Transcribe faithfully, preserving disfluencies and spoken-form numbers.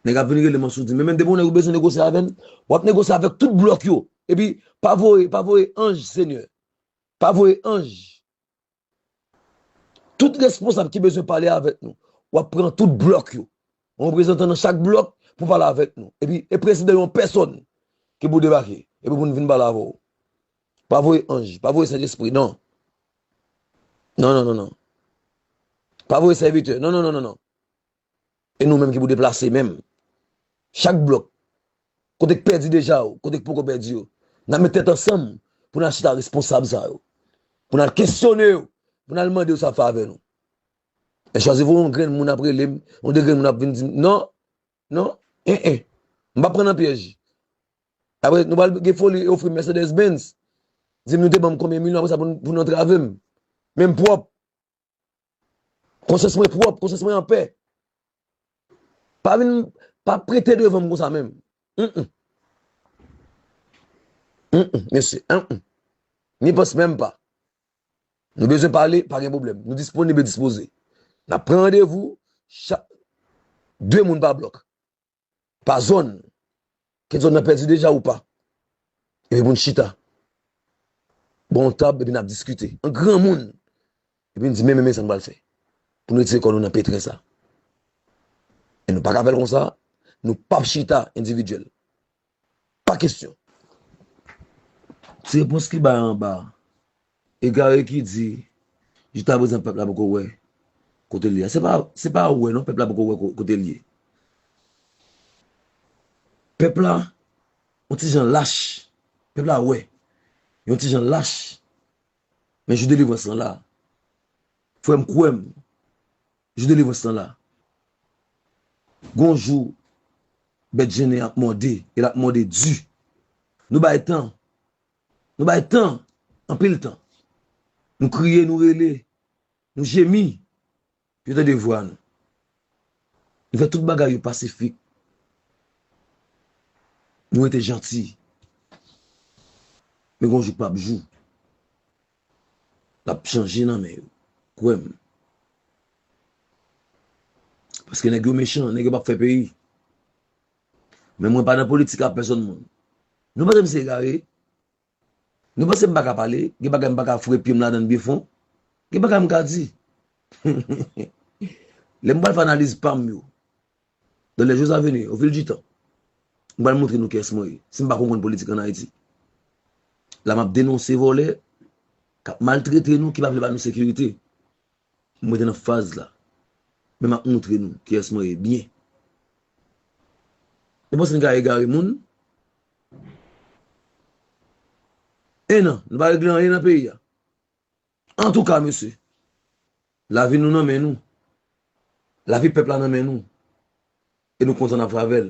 Nèg ap vin rele m an soudi. Men menm depi yon nèg ou bezwen negosye avè l, w ap negosye avèk tout blòk yo. Epi, pa voye, pa voye anj, Senyè. Pa voye anj. Tout responsab ki bezwen pale avèk nou, w ap pran tout blòk yo. Yon reprezantan nan chak blòk pou pale avèk nou. Epi, e prezidan yo an pèsòn ki pou debake. Epi pou n vin pale avè w. Pa voye anj, pa voye Sentespri, non. Non, non, non, non. Pa voye sèvitè. Non, non, non, non, non. E nou menm ki pou deplase menm. Chak blòk, kote k pèdi deja yo, kote k poko pèdi yo, n ap met tèt ansanm pou n al chita responsab sa yo. Pou n al kesyone yo, pou n al mande yo sa fè avè nou. E chwazi voye yon grenn moun ap rele m, yon de grenn moun ap vin di m, non, non, en, en, m p ap pran nan pyèj. Apre, nou pral gen foli e ofri m Mercedes Benz. Di m nou te ban m konbyen milyon, apre sa pou n, pou n antrave m. Men m pwòp. Konsyans mwen pwòp, konsyans mwen anpè. Pa vin, pa prete devan m konsa menm. Mm, mm. Mm, mm, mesye, mm, mm. Ni pans menm pa. Nou bezwen pale, pa gen pwoblèm. Nou disponib e dispoze. N ap pran randevou, cha-, de moun pa blòk. Pa zòn. Kèk zòn nan pèdi deja ou pa. Epi pou n chita. Bò yon tab, epi n ap diskite. An granmoun. Epi n di, men, men, men sa n pral fè. Pou n retire kò nou nan petren sa. E nou pa ka fè l konsa. Nou p ap chita endividyèl. Pa kesyon. Ti repons ki bay anba a. Egare ki di, jiskaprezan pèp la poko wè kote l ye a. Se pa, se pa wè non, pèp la poko wè ko-, kote l ye. Pèp la, yon ti jan lach. Pèp la wè. Yon ti jan lach. Men jou delivrans lan la. Frè m, kwè m. Jou delivrans lan la. Gon jou, bèt jennen ap mòde, e l ap mòde di. Nou bay tan. Nou bay tan, anpil tan. Nou kriye, nou rele, nou jemi. Yo tande vwa nou. Nou fè tout bagay yo pasifik. Nou rete janti. Men gon jou k p ap jou. L ap chanje nan men yo. Kwè m. Paske nèg yo mechan, nèg yo p ap fè peyi. Men mwen pa nan politik ak pèsonn moun. Nou panse m se egare? Nou panse m pa ka pale? Gen bagay m pa ka foure pye m ladan l byen fon? Gen bagay m ka di. Lè m pral fè analiz pa m yo, dans les jours à venir, au fil du temps, m pral montre nou kiyès mwen ye, si m pa konprann politik ann Ayiti. La m ap denonse vòlè k ap maltrete nou, ki pa vle ba nou sekirite. M rete nan faz la. Men m ap montre nou kiyès mwen ye byen. Nou panse n ka egare moun? E non, nou pa regle anyen nan peyi a. Antouka, mesye, lavi nou nan men nou. Lavi pèp la nan men nou. E nou kontan n ap avè l.